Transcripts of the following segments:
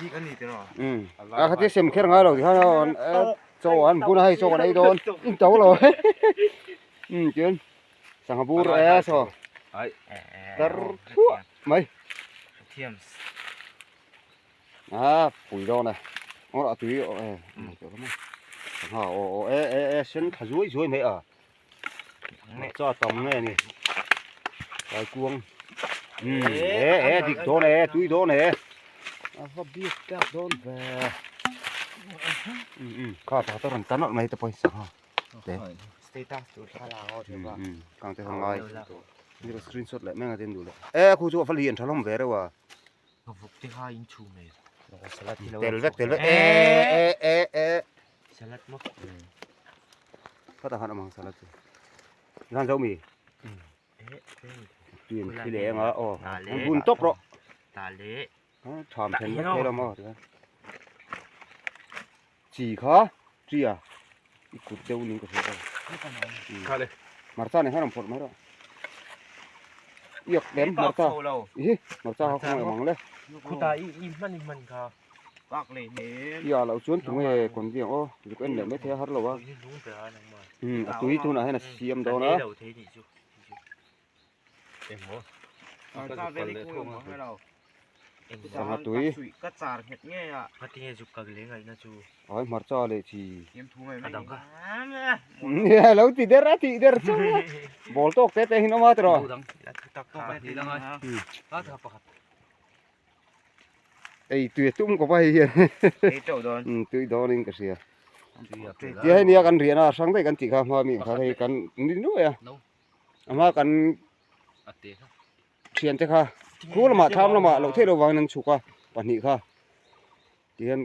bik a ni tiraw? Um a khatia sem kher ngai lo tikhan aw chaw an bun a hei chaw kan ei dawn in to lo um chuan sangha bur e saw tar thuah mai a pui dawn e ngawr a tui aw e sangha aw aw e e e sen thla zuai zuai mai a. Cha tam nge ni kaikuang um e e dik dawn e tui dawn e a va bik tlak dawn ve um um kha pakhat a rawn tan awlh mai te pawhin sangha te Status tur thlalak aw um um kang te kha ngai ni screenshot leh mai ang a tin duh leh e khu chu a va lian tha hlawm ve reuh a. Vuk te kha in chhum e. Tel vek tel vek e e e e. Salad maw. Khat a khan amang salad chu. Zan zo mi. Tuin thli leh anga aw. An bun tawp rawh. Ta le. Tham then vek thei lo maw. Chi kha chi a. I kut deuh ning ka hria aw. Kha le. Hmarcha nen khan rawn phawrh mai rawh. Iak lem hmarcha. Ihi hmarcha kha khawngaih awm ang le. Khuta i i hman i hman kha. Bak leh hnem. Ia loh chuan tunge kawn viang aw. Zuk en leh mai thei a har lo a. Um a tui tunah hian a siam dawn a. Engmaw? Hmarcha vel i khawi awm ang lo. Sangha tui. Ka char nghet ngei a. Ngatinge zuk kak leh ngaihna chu. Ai hmarcha leh chi. Thiam thu mai mai. Adang kha. Nia lo ti der a ti der chu. Ball tawk te te hin awm a tiraw. Dang. Tak tawk te te a. A tha pakhat. Ei tui a tum kawp a hei hian. Ei teuh dawn. Um tui dawn in ka hria. Tia hei nia kan riahna a hrang daih kan tih kha hma mi kha hei kan ni nuai a. A hma kan thian te kha khu lamah thlam lamah loh theih loh vangin an chhuk a pahnih kha tihian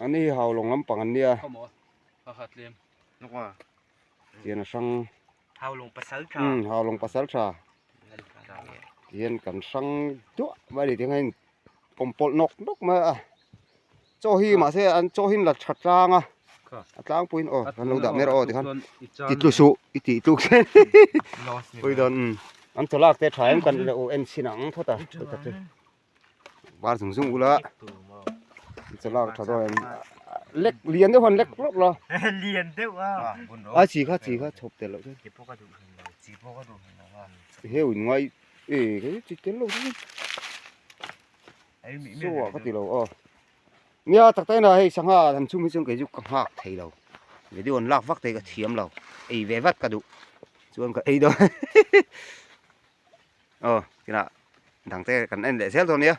an ni hi hau lawng lampang an nia tihian a hrang umm hau lawng pasal tha tihian kan hrang duah mai a ni tiang hian awm pawlh nawk nawk mai a chaw hi mahse an chaw hi an la tha tlang a a tlangpuiin aw kan lo dah mai rawh aw tikhan ti tlu suh i tih tluk zel pui dawn umm an chaw lak te tha em kan lo en chhin ang phawt a chu var zung zung ula an chaw lak tha dawn em lek lian deuh han lek hlawk la lian deuh a a chi kha chi kha chhawp tel loh chuan heu in ngai e kei chi tel lo chu Chaw ah ka ti lo aw nia tak tak ina hei sangha han chhum hi chuan kei chu ka nghak thei lo video an lak vak te hi ka thiam lo ei ve vat ka duh chuan ka ei dawn aw tinah dang te kan en leh zel dawn nia.